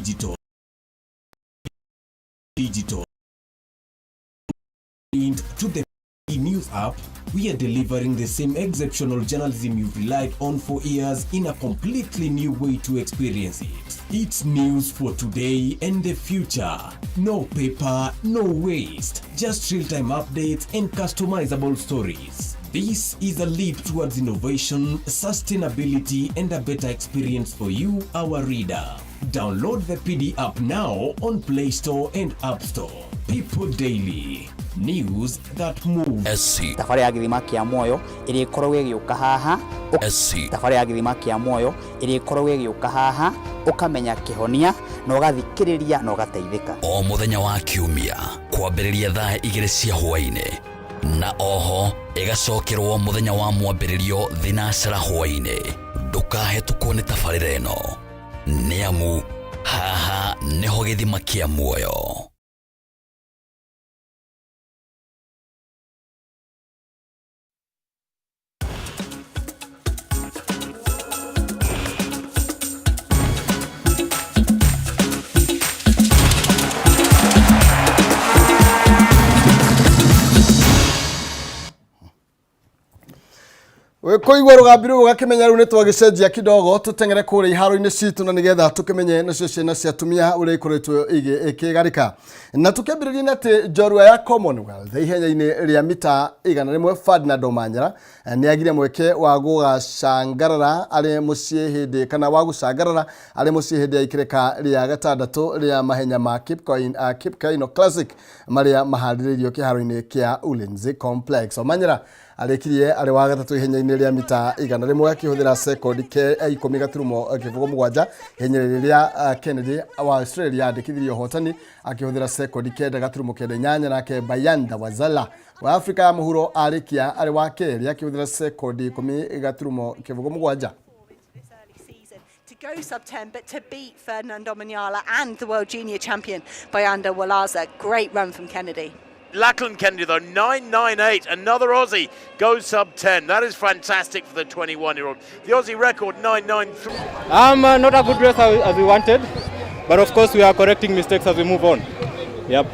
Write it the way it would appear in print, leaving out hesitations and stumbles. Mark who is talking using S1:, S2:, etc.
S1: Digital. Digital. To the News app, we are delivering the same exceptional journalism you've relied on for years in a completely new way to experience it. It's news for today and the future. No paper, no waste. Just real-time updates and customizable stories. This is a leap towards innovation, sustainability, and a better experience for you, our reader. Download the PD app now on Play Store and App Store. People Daily. News that move.
S2: SC
S3: Thabarĩ ya Gĩthima kĩa Muoyo ĩrĩa ĩkoragwo ĩgĩũka haha.
S2: SC
S3: Thabarĩ ya Gĩthima kĩa Muoyo ĩrĩa ĩkoragwo ĩgĩũka haha, ũkamenya kĩhonia na ũgathikĩrĩria na ũgateithĩka.
S2: O mũthenya wa Kiumia kwambĩrĩria thaa 2 cia hwaĩ-inĩ, na oho ĩgacokerwo mũthenya wa Mwambĩrĩrio thinacara hwaĩ-inĩ. Ndũkahetũkwo nĩ tabarĩra ĩno, nĩ amu haha nĩho gĩthima kĩa muoyo.
S4: Kũigua rũgambi rũu ũgakĩmenya rĩu nĩ twagĩcenjia kidogo, tũteng'ere kũrĩa iharo-inĩ citũ, na nĩgetha tũkĩmenye nacio ciana cia atumia ũrĩa ikoretwo ikĩgarĩka. Na tũkĩambĩrĩria nĩ atĩ njorua ya Commonwealth ihenya-inĩ rĩa mita 100, Ferdinand Omanyala, nĩ agire mweke wa gũgacangarara arĩ mũciĩ hĩndĩ kana wa gũcangarara arĩ mũciĩ hĩndĩ ya ikĩrĩka rĩa gatandatũ rĩa mahenya ma Kip Keino Classic marĩa maharĩrĩirio kĩharo-inĩ kĩa Ulinzi Complex. Omanyala arĩkirie arĩ wa gatatũ ihenya-inĩ rĩa mita 100 akĩhũthĩra sekondi 10.07. Ihenya rĩrĩa Kennedy wa Australia andĩkithirie ũhotani akĩhũthĩra sekondi 9.98, nake Bayanda Wazala wa Afrika ya Mũhuro arĩkia arĩ wa kerĩ akĩhũthĩra sekondi 10.07.
S5: To go sub 10, but to beat Ferdinand Omanyala and the world junior champion Bayanda Walaza. Great run from Kennedy.
S6: Lachlan Kennedy, though, 9.98. Another Aussie goes sub 10. That is fantastic for the 21-year-old. The Aussie record, 9.93.
S7: Not a good race as we wanted, but of course we are correcting mistakes as we move on. Yep.